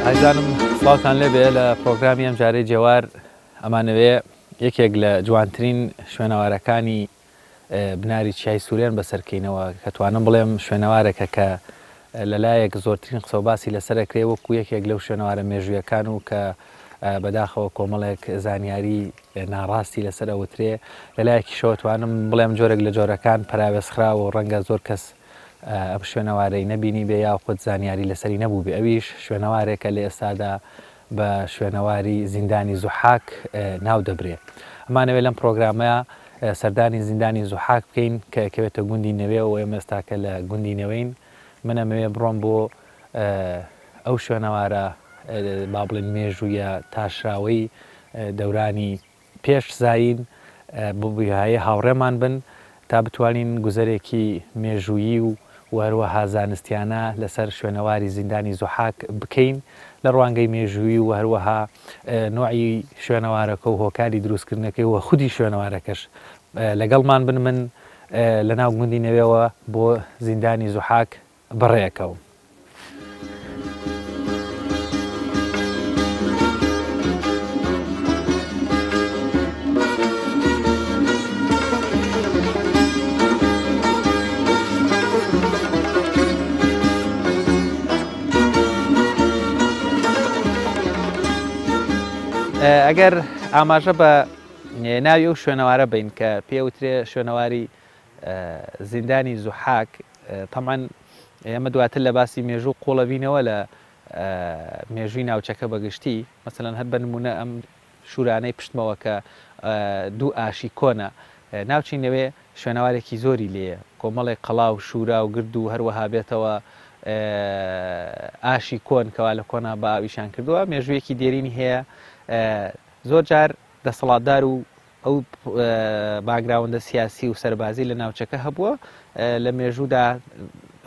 ئازیزانم سڵاوتان لێبێ لە پرۆگرامی ئەم جارەی جێوار ئەمانەوێ یەکێک لە جوانترین شوێنەوارەکانی بناری چیای سورێن بەسەر کەینەوە کە توانم بڵێم شوێنەوارێکە کە لەلایەک زۆرترین قسە و باسی لەسەر ئەکرێ وەکو یەکێک لەو شوێنەوارە مێژوویەکان و کە بەداخەوە کۆمەڵێک زانیاری ناڕاستی لەسەر ئەوترێ لەلایەکیشەوە توانم بڵێم جۆرێک لە جۆرەکان پەراوێزخراوە و ڕەنگە زۆر کەس ئەم شوێنەوارەی نەبینیبێ یاخود زانیاری لەسەری نەبووبێ ئەویش شوێنەوارێکە لە ئێستادا بە شوێنەواری زیندانی زوحاک ناو دەبرێ. ئەمانەوێ لەم پڕۆگرامە سەردانی زیندانی زوحاک بکەین کە ئەکەوێتە گوندی نەوێ و ئێمە ئێستاکە لە گوندی نەوێین. من ئەمەوێ بڕۆم بۆ ئەو شوێنەوارە با بڵێین مێژوویە تاشراوەی دەورانی پێش زایین ببویایە هاوڕێمان بن تا بتوانین گوزەرێکی مێژوویی و و هەروەها زانستیانە لەسەر شوێنەواری زیندانی زوحاک بکەین لە ڕوانگەی مێژوویی و هەروەها نوعی شوێنەوارەکە و هۆکاری دروستکردنەکەی و خودی شوێنەوارەکەش لەگەڵمان بن من لەناو گوندی نەوێوە بۆ زیندانی زوحاک بەڕێکەوم. ئەگەر ئاماژە بە ناوی ئەو شوێنەوارە بین کە پێوترێ شوێنەواری زیندانی زوحاک تەبعەن ئێمە دواتر لە باسی مێژوو قوڵەبینەوە لە مێژووی ناوچەکە بەگشتی مەسەلەن هەر بە نمونە ئەم شورانەی پشتمەوە کە دوو ئاشی کۆنە ناوچەی نەوێ شوێنەوارێکی زۆری لێیە کۆمەڵێک قەڵا و شورا و گرد و هەروەها بێتەوە ئاشی کۆن کەوا لە کۆنا بە ئاویشان کردووە مێژوویەکی دێرینی هەیە زۆر جار دەسەڵاتدار و ئەو باکگراوندە سیاسی و سەربازی لە ناوچەکە هەبووە، لە مێژوودا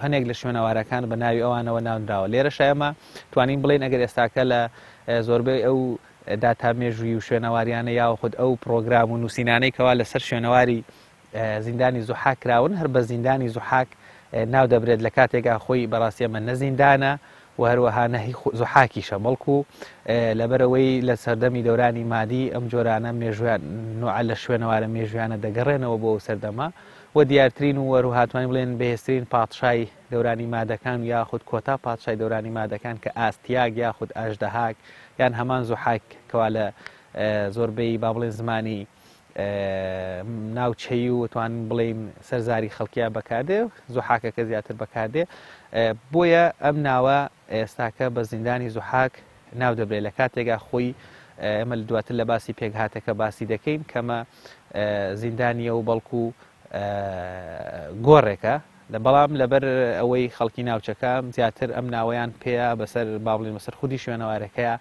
هەنێک لە شوێنەوارەکان بە ناوی ئەوانەوە ناونراوە. لێرەشا ئێمە توانین بڵێین ئەگەر ئێستاکە لە زۆربەی ئەو داتا مێژوویی و شوێنەواریانە یاخود ئەو پڕۆگرام و نووسینانەی کەوا لەسەر شوێنەواری زیندانی زوحاک کراون هەر بە زیندانی زوحاک ناو دەبرێت لە کاتێکا خۆی بەڕاستی ئەمە نە زیندانە و هەروەها نە هی زوحاکیشە بەڵکو لەبەرئەوەی لە سەردەمی دەورانی مادی ئەم جۆرانە مێژویان نوعە لە شوێنەوارە مێژویانە دەگەڕێنەوە بۆ ئەو سەردەمە و دیارترین و هەروەها توانین بڵێن بەهێزترین پادشای دەورانی مادەکان یاخود کۆتا پادشای دەورانی مادەکان کە ئاستیاگ یاخود ئاژدەهاک یان هەمان زوحاک کەوا لە زۆربەی با بڵێن زمانی ناوچەیی و توانین بڵێین سەر زاری خەڵکیان بەکاردێ زوحاکەکە زیاتر بەکاردێ بۆیە ئەم ناوە ئێستاکە بە زیندانی زوحاک ناو دەبرێت لە کاتێکا خۆی ئێمە لە دواتر لە باسی پێکهاتەکە باسی دەکەین کەمە زیندانیە و بەڵکو گۆڕێکە بەڵام لەبەر ئەوەی خەڵکی ناوچەکە زیاتر ئەم ناوەیان پێیە بەسەر با بڵێین بەسەر خودی شوێنەوارەکەیا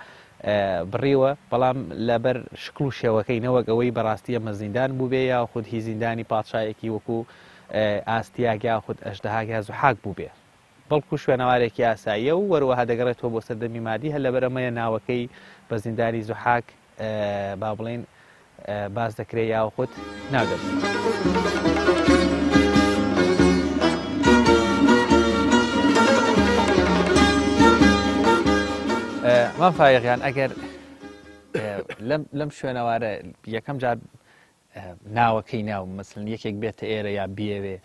بڕیوە، بەڵام لەبەر شکڵ و شێوەکەی نەوەک ئەوەی بەڕاستی ئەمە زیندان بووبێ یاخود هی زیندانی پادشایەکی وەکو ئاستیاگ یاخود ئەژدەهاک یا زوحاک بووبێ بەڵکو شوێنەوارێکی ئاساییە و وەروەها دەگەڕێتەوە بۆ سەردەمی مادی هەر لەبەر ئەمەیە ناوەکەی بە زیندانی زوحاک با بڵێین باس دەکرێت یاخود ناو دەبرێت. مام فایەق ئەگەر لەم شوێنەوارە یەکەم جار ناوەکەی ناو مەسن یەکێک بێتە ئێرە یا بیەوێ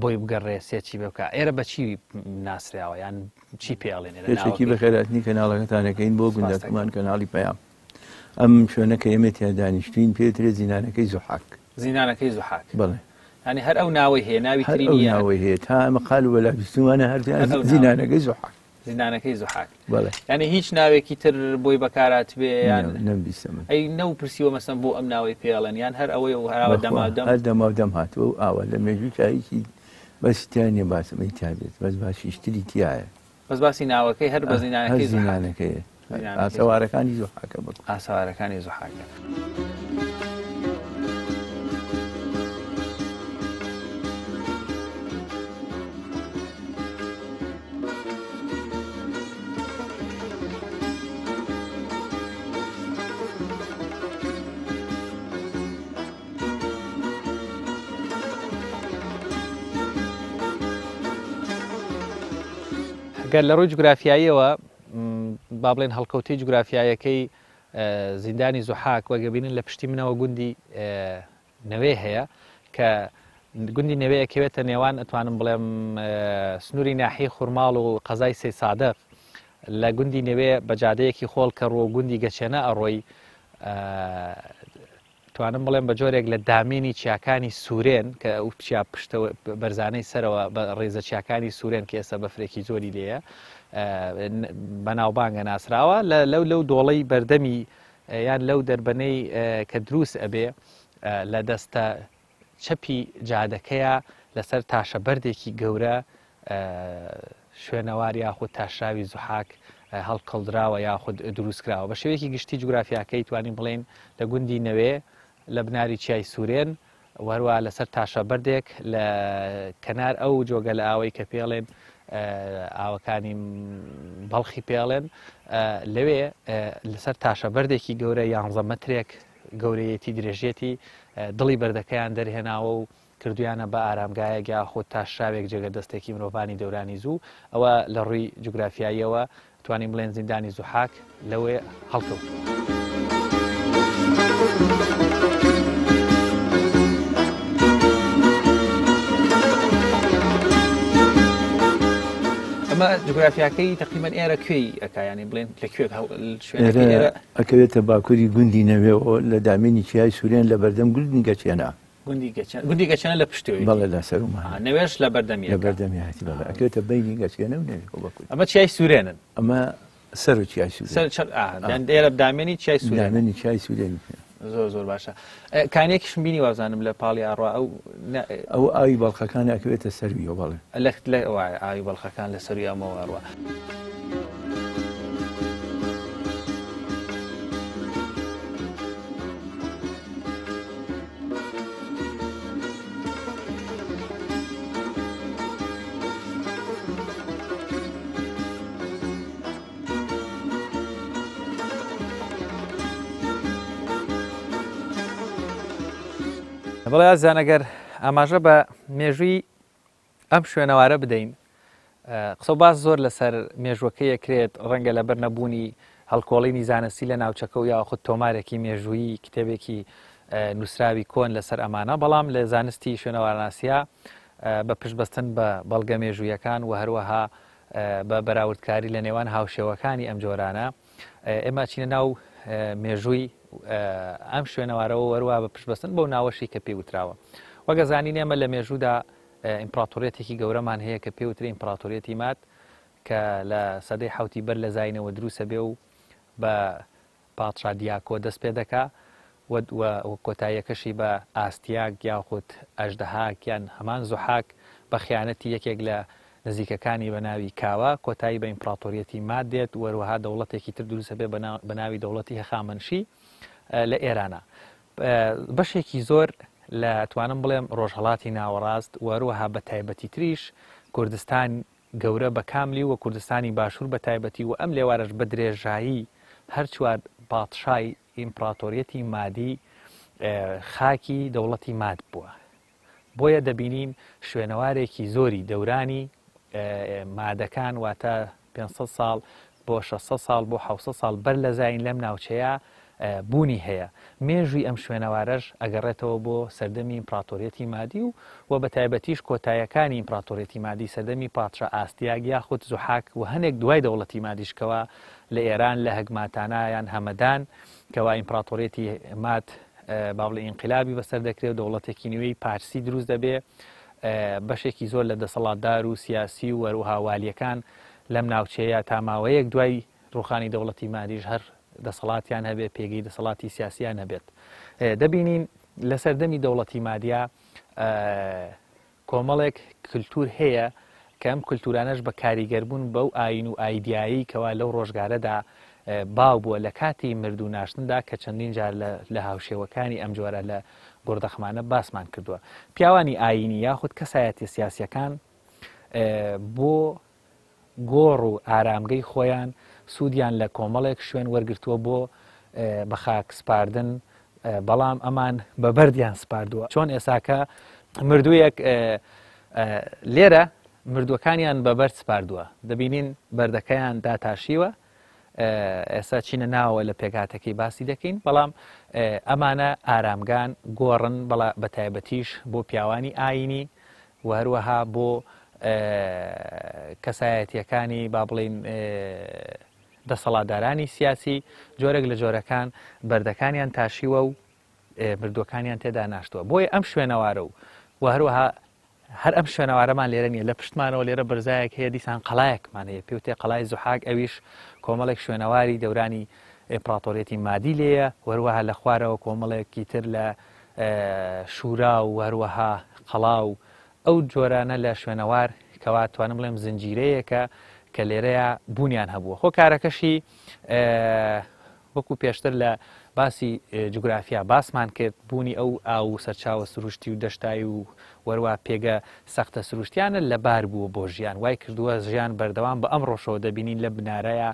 بۆی بگەڕێ سێچی بێ بکا ئێرە بە چی ناسراوە یان چی پێ ئەڵێن ئێرە پێشەکی ناوەکەی؟ بەخێرهاتنی کەناڵەکەتانەکەین بۆ سپاس گوندەکەمان دەکەم. کەناڵی پەیام ئەم شوێنە کە ئێمە تیا دانیشتوین پێ ترێ زیندانەکەی زوحاک. زیندانەکەی زوحاک. بەڵێ. یانی هەر ئەو ناوەی هەیە ناوی هەر تری ئەو نییە؟ ناوەی هەیە تا ئەمە قال و بەلا بیستومانە هەر هەر ئەو ناوە. زیندانەکەی زوحاک. زیندانەکەی زوحاک. بەڵێ. یانی هیچ ناوێکی تر بۆی بەکارهاتبێ یان نە نەمبیستە من. ئەی نەوپرسیوە مەسەن بۆ ئەم ناوەی پێ ئەڵێن یان هەر ئەوەیە و هەراوە بەخوا دەماو دەم؟ هەر دەماو دەم هاتووە و ئاوا لە مێژووی تا هیچی باسی تیا نییە باس ئەمەی تیا بێت بەس باسیش تری تیایە. بەس باسی ناوەکەی هەر بە هەر زیندانەکەی زوحاک. زیندانەکەیە. زیندانەکەی زوحاک. ئاسەوارەکانی زوحاکە بەڵێ. ئاسەوارەکانی زوحاکە. گەر لە ڕووی جوگرافیاییەوە با بڵێن هەڵکەوتەی جوگرافیایەکەی زیندانی زوحاک وەک ئەبینن لە پشتی منەوە گوندی نەوێ هەیە کە گوندی نەوێ ئەکەوێتە نێوان ئەتوانم بڵێم سنووری ناحی خورماڵ و قەزای سەی سادق لە گوندی نەوێ بە جادەیەکی خۆڵ کە ڕووە گوندی گەچێنە ئەڕۆی توانم بڵێم بە جۆرێک لە دامێنی چیاکانی سوورێن کە ئەو چیا پشتەوە بەرزانەی سەرەوە بە ڕێزە چیاکانی سوورێن کە ئێستا بەفرێکی زۆری لێیە بەناوبانگە ناسراوە لە لەو لەو دۆڵەی بەردەمی یان لەو دەربەنەی کە دروست ئەبێ لە دەستە چەپی جادەکەیە لەسەر تاشە بەردێکی گەورە شوێنەوار یاخود تاشراوی زوحاک هەڵکەڵدراوە یاخود دروستکراوە. بە شێوەیەکی گشتی جوگرافیاکەی توانین بڵێین لە گوندی نەوێ لە بناری چیای سوورێن و هەروەها لەسەر تاشە بەردێک لە کەنار ئەو جۆگە لە ئاوەی کە پێڵێن ئاوەکانی بەڵخی پێڵێن لەوێ لەسەر تاشە بەردێکی گەورە یانزە مەترێک گەورەیەتی درێژێتی دڵی بەردەکەیان دەرهێناوە و کردویانە بە ئارامگایەک یاخود تاشراوێک جێگە دەستێکی مرۆڤانی دەورانی زوو، ئەوە لە ڕووی جوگرافیاییەوە توانین بڵێن زیندانی زوحاک لەوێ هەڵکەوتووە. ئەمە جوگرافیاکەی تقریبا ئێرە کوێی ئەکا یانی بڵێن لە کوێ شوێنەکەی ئێرە ئەکەوێتە باکووری گوندی نەوێەوە لە دامێنی چیای سوورێن لە بەردەم گوندی گەچێنە. گوندی گەچێنە گوندی گەچێنە لە پشتەوەی بەڵێ لە سەرومان نەوێش لە بەردەمی لە بەردەمیاتی بەڵێ ئەکرێتە بینی گەچێنە و نەوێ بە ئەمە چیای سوورێنن ئەمە سەر و چیای سوورێن سەر چەر ئێرە دامێنی چیای سوورێن دامێنی چیای سوورێن زۆر زۆر باشە کانێکیشم بینی وازانم لە پاڵی ئاڕوا ئەو ئەو ئاوی بەڵخەکان ئەکەوێتە سەرویەوە بەڵێ لەخت لە ئاوی بەڵخەکان لە سەروی ئەمەوە ئەڕوا. بەڵێ ئازیزان ئەگەر ئاماژە بە مێژووی ئەم شوێنەوارە بدەین قسە و باس زۆر لەسەر مێژوەکەی ئەکرێت، ڕەنگە لەبەر نەبوونی هەڵکۆڵینی زانستی لە ناوچەکە و یاخود تۆمارێکی مێژوویی کتێبێکی نووسراوی کۆن لەسەر ئەمانە، بەڵام لە زانستی شوێنەوارناسیە بە پشتبەستن بە بەڵگە مێژوویەکان و هەروەها بە بەراوردکاری لە نێوان هاوشێوەکانی ئەم جۆرانە ئێمە چینە ناو مێژووی ئەم شوێنەوارەوە وەروە بە پشتبەستن بەو ناوەشی کە پێی وتراوە. وەک ئەزانین ئێمە لە مێژوودا ئیمپڕاتۆریەتێکی گەورەمان هەیە کە پێی وترێ ئیمپڕاتۆریەتی ماد کە لە سەدەی حەوتی بەر لە زاینەوە دروسە بێ و بە پادشا دیاکۆ دەست پێ دەکا و و کۆتاییەکەشی بە ئاستیاگ یاخود ئەژدەهاک یان هەمان زوحاک بە خیانەتی یەکێک لە نزیکەکانی بە ناوی کاوە کۆتایی بە ئیمپڕاتۆریەتی ماد دێت و هەروەها دەوڵەتێکی تر دروسە بێ بە ناوی دەوڵەتی هەخامەنشی لە ئێرانا. بەشێکی زۆر لە توانم بڵێم ڕۆژهەڵاتی ناوەڕاست و هەروەها بە تایبەتیتریش کوردستان گەورە بە کاملی و کوردستانی باشوور بە تایبەتی و ئەم لێوارەش بە درێژایی هەر چوار پادشای ئیمپڕاتۆریەتی مادی خاکی دەوڵەتی ماد بووە. بۆیە دەبینین شوێنەوارێکی زۆری دەورانی مادەکان واتە 500 ساڵ بۆ 600 ساڵ بۆ 700 ساڵ بەر لە زایین لەم ناوچەیە بوونی هەیە. مێژووی ئەم شوێنەوارەش ئەگەڕێتەوە بۆ سەردەمی ئیمپڕاتۆریەتی مادی و و بە تایبەتیش کۆتایەکانی ئیمپڕاتۆریەتی مادی سەردەمی پادشا ئاستیاگ یاخود زوحاک و هەنێک دوای دەوڵەتی مادیش کەوا لە ئێران لە هەگماتانا یان هەمەدان کەوا ئیمپڕاتۆریەتی ماد با بڵێ ئینقلابی بەسەر دەکرێ و دەوڵەتێکی نوێی پارسی دروست دەبێ بەشێکی زۆر لە دەسەڵاتدار و سیاسی و هەروەها والیەکان لەم ناوچەیە تا ماوەیەک دوای ڕوخانی دەوڵەتی مادیش هەر دەسەڵاتیان هەبێ پێگەی دەسەڵاتی سیاسیان هەبێت دەبینین لە سەردەمی دەوڵەتی مادیا کۆمەڵێک کلتور هەیە کە ئەم کلتورانەش بە کاریگەربوون بەو ئایین و ئایدیایەی کەوا لەو ڕۆژگارەدا باو بووە لە کاتی مردوو ناشتندا کە چەندین جار لە هاوشێوەکانی ئەم جۆرە لە گوڕدەخمانە باسمان کردووە. پیاوانی ئایینی یاخود کەسایەتیە سیاسیەکان بۆ گۆڕ و ئارامگەی خۆیان سوودیان لە کۆمەڵێک شوێن وەرگرتووە بۆ بە خاک سپاردن، بەڵام ئەمان بە بەردیان سپاردووە. چۆن ئێساکە مردوویەک لێرە مردووەکانیان بە بەرد سپاردووە، دەبینین بەردەکەیان داتاشیوە، ئێستا چینە ناوە لە پێکهاتەکەی باسی دەکەین بەڵام ئەمانە ئارامگان گۆڕن بەڵا بە تایبەتیش بۆ پیاوانی ئاینی و هەروەها بۆ کەسایەتیەکانی با بڵین دەسەڵاتدارانی سیاسی جۆرێک لە جۆرەکان بەردەکانیان تاشیوە و مردووەکانیان تێدا ناشتووە بۆیە ئەم شوێنەوارە و و هەروەها هەر ئەم شوێنەوارەمان لێرە نیە لە پشتمانەوە لێرە بەرزایەک هەیە دیسان قەڵایەکمان هەیە پێوتێ قەڵای زوحاک ئەویش کۆمەڵێک شوێنەواری دەورانی ئیمپراتۆریەتی مادی لێیە وەروەها لە خوارەوە کۆمەڵێکی تر لە شورا و هەروەها قەڵا و ئەو جۆرانە لە شوێنەوار کەوا توانم بڵێم زنجیرەیەکە کە لێرەیە بوونیان هەبووە هۆکارەکەشی وەکو پێشتر لە باسی جوگرافیا باسمان کرد، بوونی ئەو ئاو و سەرچاوە سروشتی و دەشتایی و وەروا پێگە سەختە سروشتیانە لەبار بووە بۆ ژیان، وای کردووە ژیان بەردەوام بە ئەمڕۆشەوە دەبینین لە بنارەیا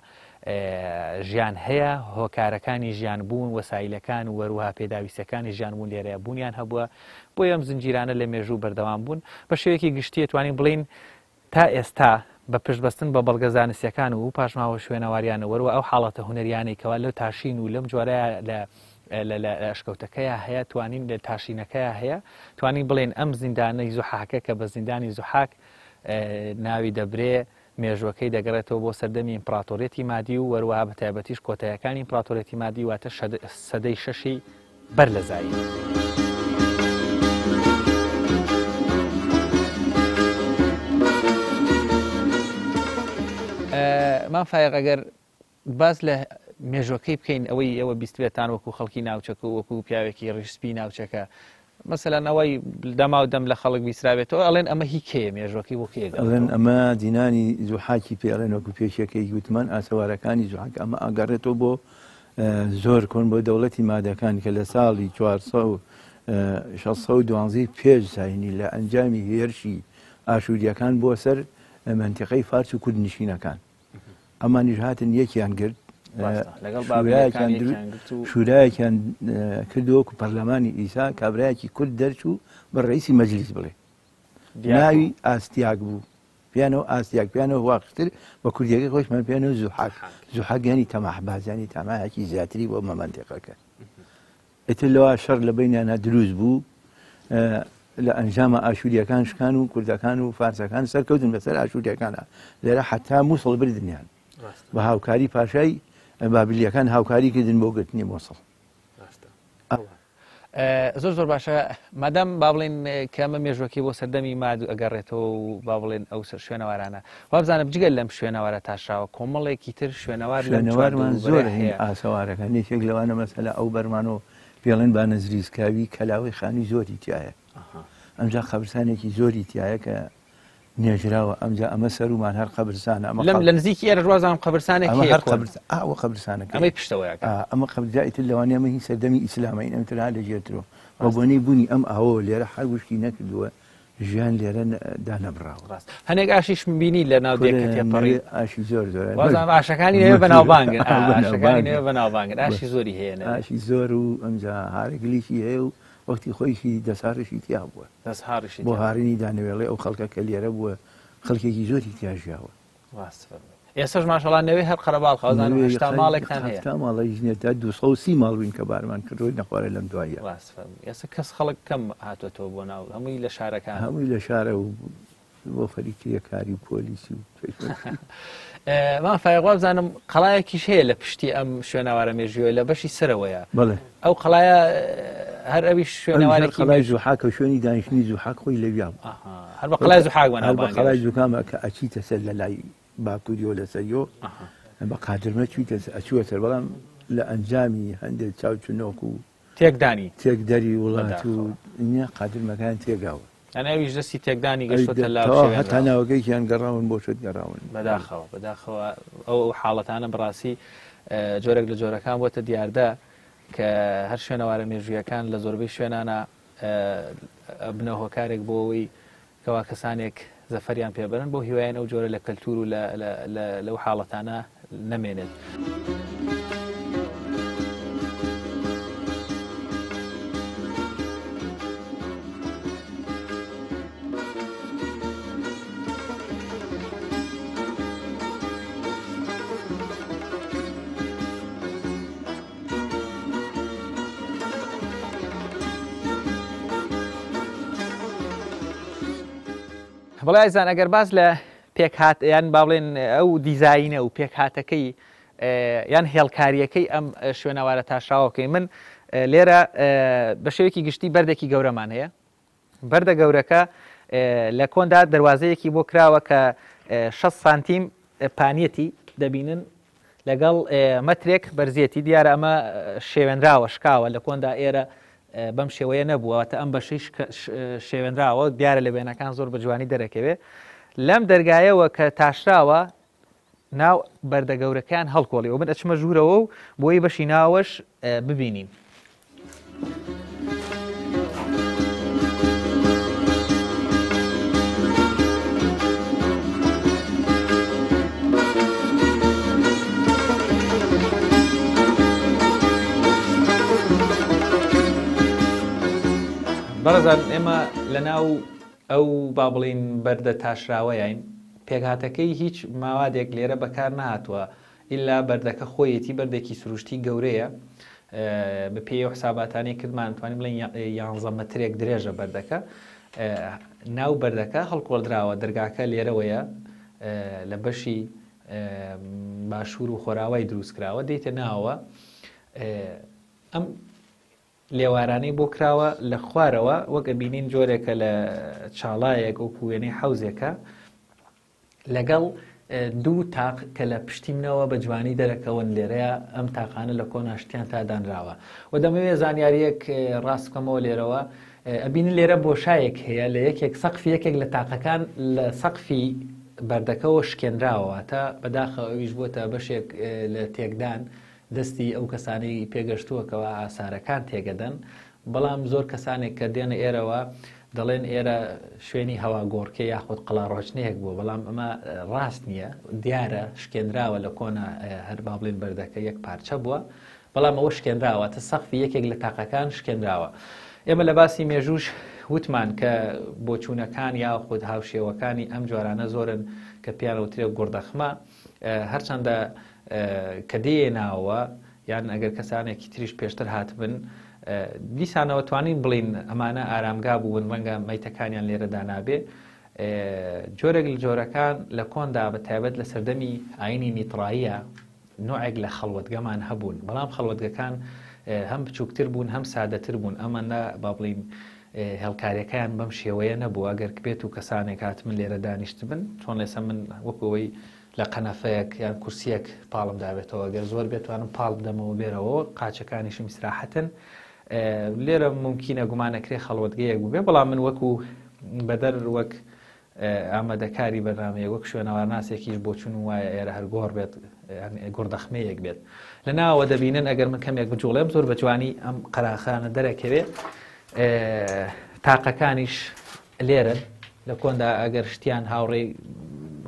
ژیان هەیە، هۆکارەکانی ژیان بوون، وەسایلەکان و وەروها پێداویستیەکانی ژیان بوون لێرەیا بوونیان هەبووە، بۆیە ئەم زنجیرانە لە مێژوو بەردەوام بوون. بە شێوەیەکی گشتی ئەتوانین بڵێین تا ئێستا بە پشتبەستن بە بەڵگە زانستییەکان و پاشماوە شوێنەوارییانە وەروە ئەو حاڵەتە هونەرییانەی کەوا لە تاشین و لەم جۆرەیا لە لە لە ئەشکەوتەکەیا هەیە توانین لە تاشینەکەیا هەیە توانین بڵێین ئەم زیندانەی زوحاکە کە بە زیندانی زوحاک ناوی دەبرێ مێژوەکەی دەگەڕێتەوە بۆ سەردەمی ئیمپڕاتۆریەتی مادی و وەروەها بە تایبەتیش کۆتایەکانی ئیمپڕاتۆریەتی مادی واتە سەدەی شەشی بەر لە زایین. مام فایەق ئەگەر باس لە مێژوەکەی بکەین ئەوەی ئێوە بیستبێتان وەکو خەڵکی ناوچەکە و وەکو پیاوێکی ڕیشسپی ناوچەکە مەسەلەن ئەوەی دەما و دەم لە خەڵک بیسرابێتەوە ئەڵێن ئەمە هی کێیە مێژوەکەی بۆ کێ ئەڵێن ئەمە دینانی زوحاکی پێ ئەڵێن وەکو پێشەکەی گوتمان ئاسەوارەکانی زوحاک ئەمە ئەگەڕێتەوە بۆ زۆر کۆن بۆ دەوڵەتی مادەکان کە لە ساڵی 612 پێش زاینی لە ئەنجامی هێرشی ئاشووریەکان بۆ سەر مەنتیقەی فارس و کوردنشینەکان ئەمانیش هاتن یەکیان گرت شورایەکیان کردووە و پەرلەمانی ئیسا کابراایەکی کورد دەرچوو بە ڕئیسی مەجلیس بڵێ ناوی ئاستیاک بوو پیانەوە ئاستیاک پیانەوە واقتر بە کوردیەکەی خۆشمان پیانەوە زوحاک زوحاک ینی تەماحبازیانی تەماحێکی زیاتری بۆ مەمەندیقەکە ئیتر لەوا شەڕ لە بەینیانا دروست بوو، لە ئەنجاما ئاشوورییەکان شکان و کوردەکان و فارسەکان سەرکەوتن بەسەر ئاشوورییەکانا، لێرە حەتا مووسڵ بردنیان بە هاوکاری پاشای بابلییەکان هاوکاری کردن بۆ گرتنی مووسڵ. زۆر زۆر باشە مادام با بڵێن کە ئەمە مێژوەکەی بۆ سەردەمی ماد ئەگەڕێتەوە و با بڵێن ئەو سەر شوێنەوارانە وابزانم جگە لەم شوێنەوارە تاشراوە کۆمەڵێکی تر شوێنەوار شوێنەوارمان زۆر هەیە ئاسەوارەکان یەکێک لەوانە مەسەلە ئەو بەرمان و پێڵێن با نەزریزکاوی کەلاوەی خانی زۆری تایە ئەمجا قەبرسانێکی زۆری تایە کە نێژراوە ئەمجا ئەمە سەرومان هەر قەبرسانە ئەمە لەم لە نزیکی ئێرە وازانم قەبرسانێک ئەمە هەر قەبرس ئەوە قەبرسانەکە ئەمەی پشتەوەیە ئەمە قەبرجا ئیتر لەوانەیە ئەمە هی سەردەمی ئیسلامە ئەم تر لە ژێرترۆ بە بۆنەی بوونی ئەم ئاوە لێرە هەر وشکی نەکردووە ژیان لێرە دانەبڕاوە. ڕاست هەنێک ئاشیشم بینی لە ناو دێکە تێپەڕی ئاشی زۆر زۆر وازانم ئاشەکانی نەوێ بەناوبانگن ئاشەکانی نەوێ بەناوبانگن ئاشی زۆری هەیە نەوێ ئاشی زۆر و ئەمجا هارگلیشی هەیە و وەختی خۆیشی دەسارشی تیا بووە دەسهاڕیشی بۆ هارینی دانەوێڵێ ئەو خەڵکە کە لێرە بووە خەڵکێکی زۆری تیا ژیاوە. ڕاست فەرمووی. ئێستاش ماشەڵا نەوێ هەر قەرەباڵخە وازانم 80 ماڵێکتان هەیە. 70 ماڵیش نییە تا 230 ماڵ بووین کە بارمان کردووە نەخوارە لەم دواییە. ڕاست فەرمووی. ئێستا کەس خەڵک کەم هاتووەتەوە بۆ ناو هەمووی لە شارەکان. هەمووی لە شارە و بۆ خەریک کرێکاری و پۆلیسی و مام فایەق وابزانم قەڵایەکیش هەیە لە پشتی ئەم شوێنەوارە مێژوویە لە بەشی سەرەوەیە. بەڵێ. ئەو قەڵایە هەر ئەویش شوێنەوارێکی قەڵای زوحاکە و شوێنی دانیشتنی زوحاک خۆی لەویا بوو. هەر بە قەڵای زوحاک بەناوبانگە. هەر بە قەڵای زوکامە کە ئەچیتە سەر لە لای باکووریەوە لەسەریۆ بە قادرمە چوویتە ئەچووە سەر بەڵام لە ئەنجامی هەندێک چاوچنۆک و تێکدانی تێکدەری وڵات و نییە قادرمەکان تێگاوە. یانی ئەویش دەستی تێکدانی گەشتۆتە لا و شێوێنراوە. هەتا ناوەکەیشیان گەڕاون بۆ شت گەڕاون. بەداخەوە بەداخەوە ئەو حاڵەتانە بەڕاستی جۆرێک لە جۆرەکان بۆتە دیاردە کە هەر شوێنەوارە مێژوویەکان لە زۆربەی شوێنانە ئەبنە هۆکارێک بۆ ئەوەی کەوا کەسانێک زەفەریان پێبەرن بۆ هیوایەن ئەو جۆرە لە کەلتور و لەو حاڵەتانە نەمێنێت. بەڵێ ئازیزان ئەگەر باس لە پێکهات یان با بڵێن ئەو دیزاینە و پێکهاتەکەی یان هێڵکاریەکەی ئەم شوێنەوارە تاشراوە بکەین من لێرە بە شێوەیەکی گشتی بەردێکی گەورەمان هەیە بەردە گەورەکە لە کۆندا دەروازەیەکی بۆ کراوە کە 6 سانتیم پانیەتی دەبینن لەگەڵ مەترێک بەرزیەتی دیارە ئەمە شێوێنراوە شکاوە لە کۆندا ئێرە بەم شێوەیە نەبووە واتە ئەم بەشەی شێوێنراوە دیارە لە وێنەکان زۆر بە جوانی دەرەکەوێ لەم دەرگایەوە کە تاشراوە ناو بەردە گەورەکەیان هەڵکۆڵیوە من ئەچمە ژوورەوە و بۆی بەشی ناوەش ببینین. بەڕێزان ئێمە لە ناو ئەو با بڵین بەردە تاشراوەیان پێکهاتەکەی هیچ ماوادێک لێرە بەکار نەهاتووە ئیلا بەردەکە خۆیەتی بەردێکی سروشتی گەورەیە بە پێی ئەو حساباتانەی کردمان توانین بڵێین یانزە مەترێک درێژە بەردەکە ناو بەردەکە هەڵکۆڵدراوە دەرگاکە لێرەوەیە لە بەشی باشوور و خۆراوای دروست کراوە دێتە ناوە ئەم لێوارانەی بۆ کراوە لە خوارەوە وەک ئەبینین جۆرێکە لە چاڵایەک وەکو وێنەی حەوزێکە لەگەڵ دوو تاق کە لە پشتی منەوە بە جوانی دەرەکەون لێرەیا ئەم تاقانە لە کۆنا شتیان تا دانراوە و دەمەوێ زانیاریەک ڕاست بکەمەوە لێرەوە ئەبینن لێرە بۆشایەک هەیە لە یەکێک سەقفی یەکێک لە تاقەکان لە سەقفی بەردەکەوە شکێنراوە واتە بەداخەوە ئەویش بۆتە بەشێک لە تێکدان دەستی ئەو کەسانەی پێگەشتووە کەوا ئاسارەکان تێگەدەن، بەڵام زۆر کەسانێک کە دێنە ئێرەوە دەڵێن ئێرە شوێنی هەواگۆڕکێ یاخود قەڵاڕۆچنەیەک بووە، بەڵام ئەمە ڕاست نییە، دیارە شکێنراوە لە کۆنا هەر با بڵێین بەردەکە یەک پارچە بووە، بەڵام ئەوە شکێنراوە، واتە سەقفی یەکێک لە تاقەکان شکێنراوە. ئێمە لە باسی مێژووش وتمان کە بۆچوونەکان یاخود هاوشێوەکانی ئەم جۆرانە زۆرن کە پێیان وترێ گوڕدەخمە، هەرچەندە کە دێیە ناوەوە یان ئەگەر کەسانێکی تریش پێشتر هاتبن دیسانەوە توانین بڵین ئەمانە ئارامگا بوون ڕەنگە مەیتەکانیان لێرەدا نابێ جۆرێک لە جۆرەکان لە کۆندا بە تایبەت لە سەردەمی ئاینی میتراییە نوعێک لە خەڵوەتگەمان هەبوون بەڵام خەڵوەتگەکان هەم بچووکتر بوون هەم سادەتر بوون ئەمەندە با بڵین هێڵکاریەکەیان بەم شێوەیە نەبوو ئەگەر بێت و کەسانێک هاتبن لێرە دانیشتبن چۆن لێسە من وەکەوەی لە قەنەفەیەک یان کورسیەک پاڵم دابێتەوە گەر زۆر بێتوانم پاڵ بدەمەوە بێرەوە قاچەکانیشم ئیسراحەتن لێرە ممکنە گومانەکرێ خەڵوەتگەیەک بووبێ بەڵام من وەکو بەدەر وەک ئامادەکاری بەرنامەیەک وەک شوێنەوارناسێکیش بۆچوونم وایە ئێرە هەر گۆڕ بێت گوڕدەخمەیەک بێت لە ناوە دەبینن ئەگەر من کەمێک بجوڵێم زۆر بە جوانی ئەم قەراخانە دەرەکەوێ تاقەکانیش لێرن لە کۆندا ئەگەر شتیان هاوڕێی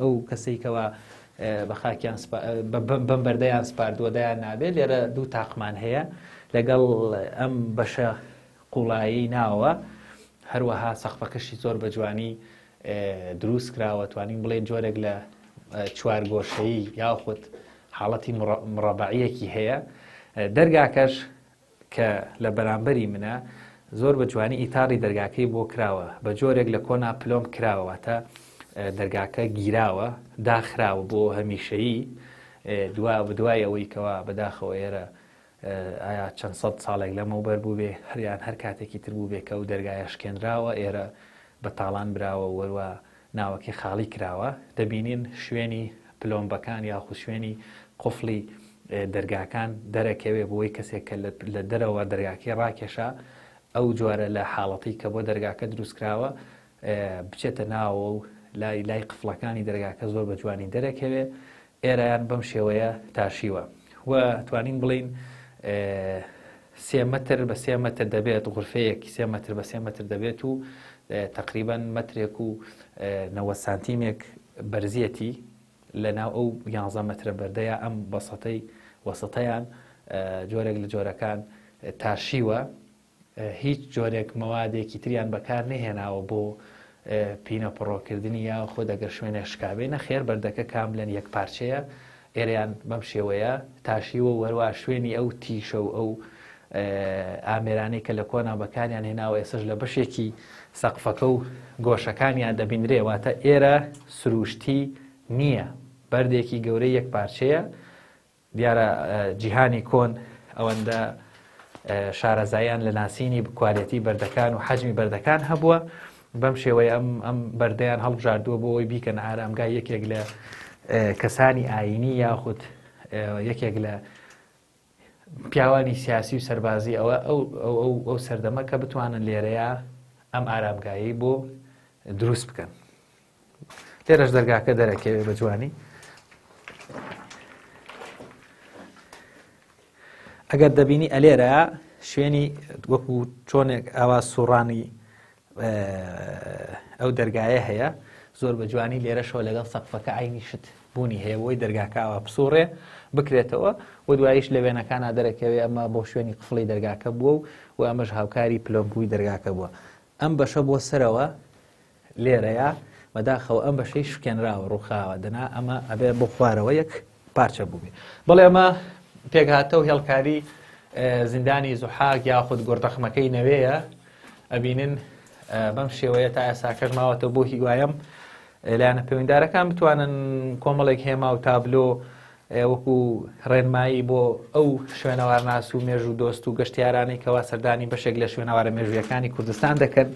ئەو کەسەی کەوا بە خاکیان بەم بەردەیان سپاردووە دایان نابێت لێرە دوو تاقمان هەیە لەگەڵ ئەم بەشە قوڵایی ناوە هەروەها سەقفەکەشی زۆر بە جوانی دروست کراوە توانین بڵێن جۆرێک لە چوارگۆشەیی یاخود حاڵەتی مڕەبەعیەکی هەیە دەرگاکەش کە لە بەرامبەری منە زۆر بە جوانی ئیتاڕی دەرگاکەی بۆ کراوە بە جۆرێک لە کۆنا پلۆم کراوە واتە دەرگاکە گیراوە داخراوە بۆ هەمیشەیی دوا دوای ئەوەی کەوا بەداخەوە ئێرە ئایا چەند سەد ساڵێک لەمەوبەر بووبێ هەر یان هەر کاتێکی تر بووبێ کە ئەو دەرگایە شکێنراوە ئێرە بە تاڵان براوە و وەروا ناوەکەی خاڵی کراوە دەبینین شوێنی پلۆمبەکان یاخود شوێنی قفڵی دەرگاکان دەرەکەوێ بۆی کەسێک کە لە دەرەوە دەرگاکەی ڕاکێشا ئەو جۆرە لە حاڵەتی کە بۆ دەرگاکە دروست کراوە بچێتە ناوەوە و لای لای قفڵەکانی دەرگاکە زۆر بە جوانی دەرەکەوێ ئێرەیان بەم شێوەیە تاشیوە و توانین بڵین سێ مەتر بە سێ مەتر دەبێت غورفەیەکی سێ مەتر بە سێ مەتر دەبێت و تقریبا مەترێک و 90 سانتیمێک بەرزیەتی لە ناو ئەو 11 مەترە بەردەیە ئەم بەسەتەی وەسەتەیان جۆرێک لە جۆرەکان تاشیوە هیچ جۆرێک مەوادێکی تریان بەکار نەهێناوە بۆ پینە پڕۆکردنی یاخود ئەگەر شوێنێک شکابێ نەخێر بەردەکە کاملەن یەک پارچەیە ئێرەیان بەم شێوەیە تاشیوە و هەروا شوێنی ئەو تیشە و ئەو ئامێرانەی کە لە کۆنا بەکاریان هێناوە ئێسش لە بەشێکی سەقفەکە و گۆشەکانیان دەبینرێ، واتە ئێرە سروشتی نییە، بەردێکی گەورەی یەک پارچەیە. دیارە جیهانی کۆن ئەوەندە شارەزاییان لە ناسینی کوالێتی بەردەکان و حەجمی بەردەکان هەبووە، بەم شێوەیە ئەم ئەم بەردەیان هەڵبژاردووە بۆ ئەوەی بیکەن ئارامگای یەکێک لە کەسانی ئایینی یاخود یەکێک لە پیاوانی سیاسی و سەربازی ئەوە ئەو ئەو ئەو سەردەمە کە بتوانن لێرەیە ئەم ئارامگایەی بۆ دروست بکەن. لێرەش دەرگاکە دەرەکەوێ بە جوانی. ئەگەر دەبینی ئەلێرە شوێنی وەکو چۆنێک ئاوا سوڕانی ئەو دەرگایە هەیە زۆر بە جوانی لێرەشەوە لەگەڵ سەقفەکە عینی شت بوونی هەیە بۆی دەرگاکە ئاوا بسوڕێ بکرێتەوە و دواییش لە وێنەکانە دەرەکەوێ ئەمە بۆ شوێنی قفڵی دەرگاکە بووە و ئەمەش هاوکاری پلۆمپوی دەرگاکە بووە ئەم بەشە بۆ سەرەوە لێرەیە بەداخەوە ئەم بەشەی شکێنراوە ڕووخاوە دەنا ئەمە ئەبێ بۆ خوارەوە یەک پارچە بووبێ. بەڵێ ئەمە پێکهاتە و هێڵکاری زیندانی زوحاک یاخود گۆڕدەخمەکەی نەوێیە ئەبینن بەم شێوەیە تا ئێساکەش ماوەتەوە بۆ هیوایم لایەنە پەیوەندارەکان بتوانن کۆمەڵێک هێما و تابلۆ وەکو ڕێنمایی بۆ ئەو شوێنەوارناس و مێژوو دۆست و گەشتیارانەی کەوا سەردانی بەشێک لە شوێنەوارە مێژوویەکانی کوردستان دەکەن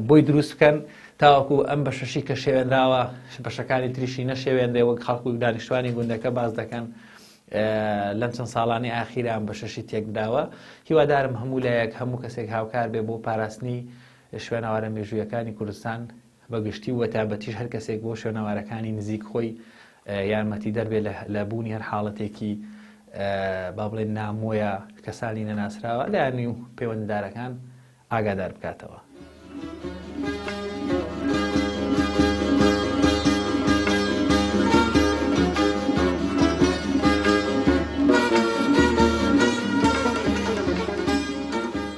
بۆی دروست بکەن تاوەکو ئەم بەشەشی کە شێوێنراوە بەشەکانی تریشی نەشێوێنرێ وەک خەڵک و دانیشتوانی گوندەکە باس دەکەن لەم چەند ساڵانی ئاخیرا ئەم بەشەشی تێکدراوە هیوادارم هەموو لایەک هەموو کەسێک هاوکار بێ بۆ پاراستنی شوێنەوارە مێژوویەکانی کوردستان بە گشتی و بەتایبەتیش هەر کەسێک بۆ شوێنەوارەکانی نزیک خۆی یارمەتیدەر بێ لە بوونی هەر حاڵەتێکی با بڵێن نامۆیە کەسانی نەناسراوە لایەنی و پەیوەندیدارەکان ئاگادار بکاتەوە.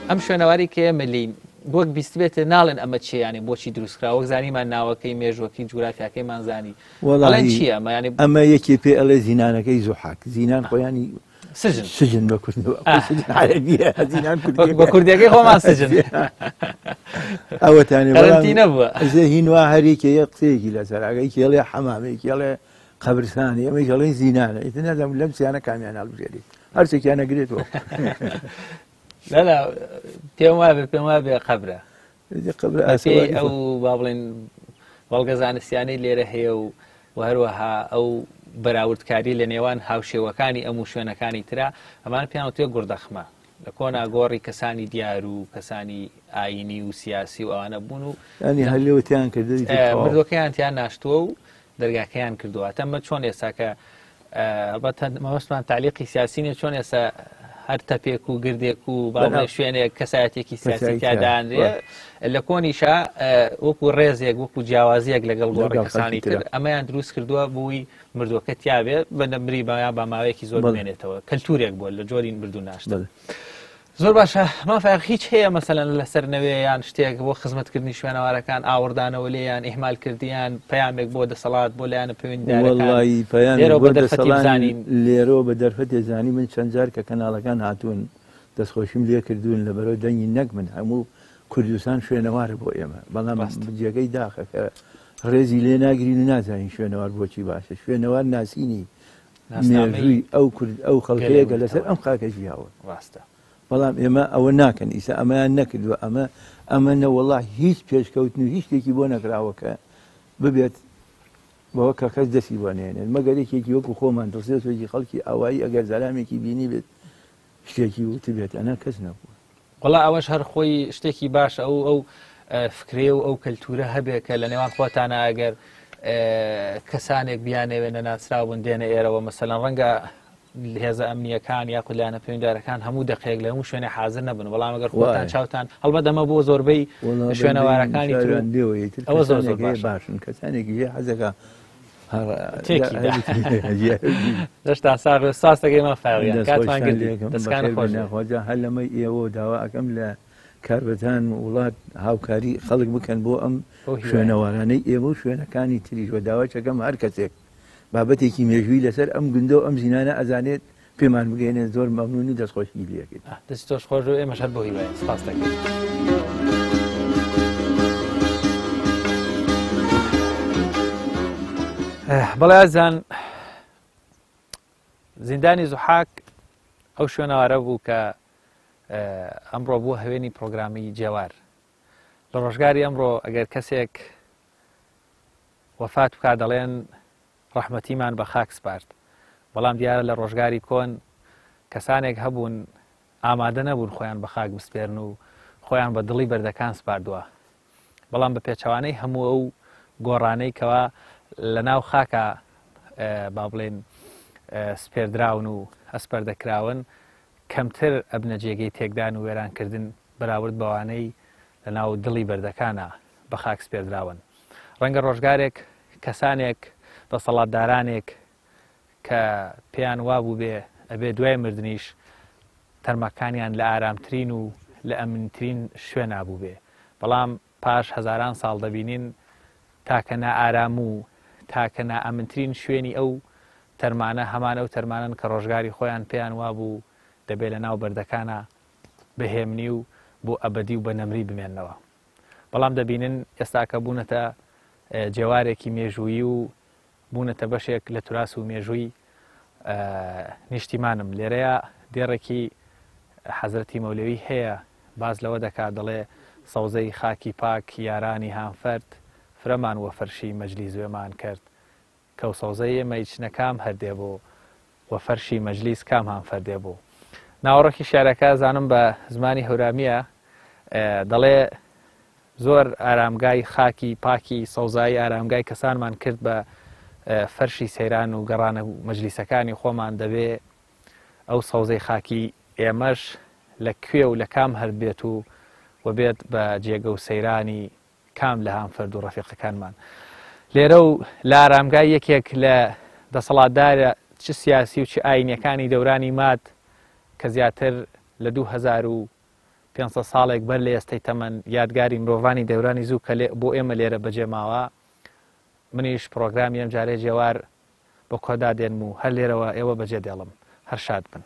ئەم شوێنەواری کە ئێمە لێین وەک بیستبێتێ ناڵێن ئەمە چیە یانی بۆچی دروست کرا وەک زانیمان ناوەکەی مێژوەکەی جوگرافیاکەیمان زانی ئەڵێن چیە ئەمە یانی ئەمە یەکێ پێ ئەڵێ زینانەکەی زوحاک زینان خۆیانی سجن سجن بە کوردی سجن عەرەبیە زینان کوردی بە کوردیەکەی خۆمان سجن ئەوەتانێ قەرەنتینە بووە زەهین وا هەرێکێ یە قسەیەکی لەسەر ئەگەی کێڵێ حەمامێکی ئەڵێ قەبرسانی ئەمەی ئەڵێن زینانە ئیتر نازانم لەم سیانە کامیان هەڵبژێریت هەرسێکیان ئەگرێتەوە لا پێم وابێ پێم وابێ قەبرە قەبرە ئەو با بڵێن بەڵگە زانستیانەی لێرە هەیە و و هەروەها ئەو بەراوردکاری لە نێوان هاوشێوەکانی ئەم و شوێنەکانی ترا ئەمان پێیان وتوێ گوڕدەخمە لە کۆنا گۆڕی کەسانی دیار و کەسانی ئاینی و سیاسی و ئەوانە بوون و ینی هەر لێوە تیان کردن مردوەکەیان تیان ناشتووە و دەرگاکەیان کردووە تەمە چۆن ئێستا کە ئەڵبەتە مەبەستمان تەعلیقی سیاسی نیە چۆن ئێستا هەر تەپێک و گردێک و باڵێ شوێنێک کەسایەتێکی سیاسی تیادانرێ لە کۆنیشا وەکو ڕێزێک وەکو جیاوازیەک لەگەڵ گۆڕی کەسانی تر ئەمەیان دروست کردووە بووی مردوەکە تیاابێ بە نەمری بایا بە ماوەیەکی زۆر بمێنێتەوە کەلتورێک بووە لە جۆری مردوو ناشتن. زۆر باشە مام فایەق هیچ هەیە مەسەلەن لەسەر نەوێ یان شتێک بۆ خزمەتکردنی شوێنەوارەکان ئاوڕدانەوە لێیان ئیهمال کردیان پەیامێک بۆ دەسەڵات بۆ لایەنە پەیوەندیدارەکان وەڵایی پەیامێک لێرەوە بۆ بە دەرفەتی دەسەڵان بزانین لێرەوە بە دەرفەتێ زانی من چەند جار کە کەناڵەکان هاتوون دەستخۆشیم لێ کردوون لەبەرەوە دەنگی نەک من هەموو کوردستان شوێنەوارە بۆ ئێمە بەڵام ڕاستە. جێگەی داخە کە ڕێزی لێ ناگرین و نازانین شوێنەوار بۆچی باشە شوێنەوار ناسینی ناسنامەی مێژووی ئەو کورد ئەو خەڵکەیە گەلێ کە لەسەر وتەوە. ئەم خاکە ژیاوە. ڕاستە. بەڵام ئێمە ئەوە ناکەن ئیسا ئەمەیان نەکردووە ئەمە ئەمە نەوەڵا هیچ پێشکەوتن و هیچ شتێکی بۆ نەکراوە کە ببێت بەوە کە کەس دەستی بۆ نێنێت مەگەر یەکێکی وەکو خۆمان دڵسێزێکی خەڵکی ئاوایی ئەگەر زەلامێکی بینی بێت شتێکی وتبێت ئەنا کەس نەبووە. وەڵا ئەوەش هەر خۆی شتێکی باشە ئەو ئەو فکرەیە و ئەو کەلتورە هەبێ کە لە نێوان خۆتانە ئەگەر کەسانێک بیانەوێ نەناسراو بن دێنە ئێرەوە مەسەلەن ڕەنگە هێزە ئەمنیەکان یاخود لایەنە پەیوەندیدارەکان هەموو دەقەیەک لە هەموو شوێنێ حاضر نەبن بەڵام ئەگەر خۆتان چاوتان هەڵبەت ئەمە بۆ زۆربەی شوێنەوارەکانی تر ئەوە زۆر زۆر باشن کەسانێکی هەیە حەزەکە تێکی دەشتان ساغ ساس دەکەی مام فایەق کاتمان گرت دەستکان خۆش ناخواجا هەر لەمەی ئێوە داوا ئەکەم لە کاربەدان وڵات هاوکاری خەڵک بکەن بۆ ئەم شوێنەوارانەی ئێوە و شوێنەکانی تریش و داوای چەکەم هەر کەسێک بابەتێکی مێژووی لەسەر ئەم گوندە و ئەم زینانە ئەزانێت پێمان بگەێنێ زۆر مەمنونی دەستخۆشی لێکرد. دەستی تۆش خۆش و ئێمەش هەر بۆ هیوایە سپاس دەکەین. بەڵێ ئازیزان زیندانی زوحاک ئەو شوێنەوارە بوو کە ئەمڕۆ بووە هەوێنی پرۆگرامی جێوار لە ڕۆژگاری ئەمڕۆ ئەگەر کەسێک وەفات بکا دەڵێن ڕەحمەتیمان بە خاک سپارد بەڵام دیارە لە ڕۆژگاری کۆن کەسانێک هەبوون ئامادە نەبوون خۆیان بە خاک بسپێرن و خۆیان بە دڵی بەردەکان سپاردووە بەڵام بە پێچەوانەی هەموو ئەو گۆڕانەی کەوا لە ناو خاکە با بڵێن سپێردراون و ئەسپەردەکراون کەمتر ئەبنە جێگەی تێکدان و وێرانکردن بەراورد بەوانەی لە ناو دڵی بەردەکانە بە خاک سپێردراون. ڕەنگە ڕۆژگارێک کەسانێک، دەسەڵاتدارانێک کە پێیان وابووبێ ئەبێ دوای مردنیش تەرمەکانیان لە ئارامترین و لە ئەمنترین شوێنا بووبێ، بەڵام پاش هەزاران ساڵ دەبینین تاکە نائارام و تاکە نائەمنترین شوێنی ئەو تەرمانە هەمان ئەو تەرمانەن کە ڕۆژگاری خۆیان پێیان وابوو دەبێ لە ناو بەردەکانا بە هێمنی و بۆ ئەبەدی و بە نەمری بمێننەوە. بەڵام دەبینن ئێستاکە بوونەتە جێوارێکی مێژوویی و بوونەتە بەشێک لە توراس و مێژووی نیشتیمانم. لێرەیا دێڕێکی حەزرەتی مەولەوی هەیە باس لەوە دەکات دەڵێ سەوزەی خاکی پاک یارانی هامفەرد فرەمان وە فەرشی مەجلیس وێمان کەرد کەو سەوزەی مەیچ نە کام هەردێ بۆ وە فەرشی مەجلیس کام هام فەردێ بۆ. ناوەڕۆکی شیعرەکە زانم بە زمانی هەورامییە دەڵێ زۆر ئارامگای خاکی پاکی سەوزایی ئارامگای کەسانمان کرد بە فەرشی سەیران و گەڕانە مەجلیسەکانی خۆمان دەبێ ئەو سەوزەی خاکی ئێمەش لە کوێ و لە کام هەرد بێت و و بێت بە جێگە و سەیرانی کام لە هامفەرد و ڕەفیقەکانمان لێرە و لە ئارامگای یەکێک لە دەسەڵاتدارە چ سیاسی و چ ئاینیەکانی دەورانی ماد کە زیاتر لە 2500 ساڵێک بەر لە ئێستەی تەمەن یادگاری مرۆڤانی دەورانی زوو کە بۆ ئێمە لێرە بەجێ ماوە منیش پڕۆگرامی ئەم جارەی جێوار بە کۆدا دێنم و هەر لێرەوە ئێوە بەجێ دێڵم. هەر شاد بن.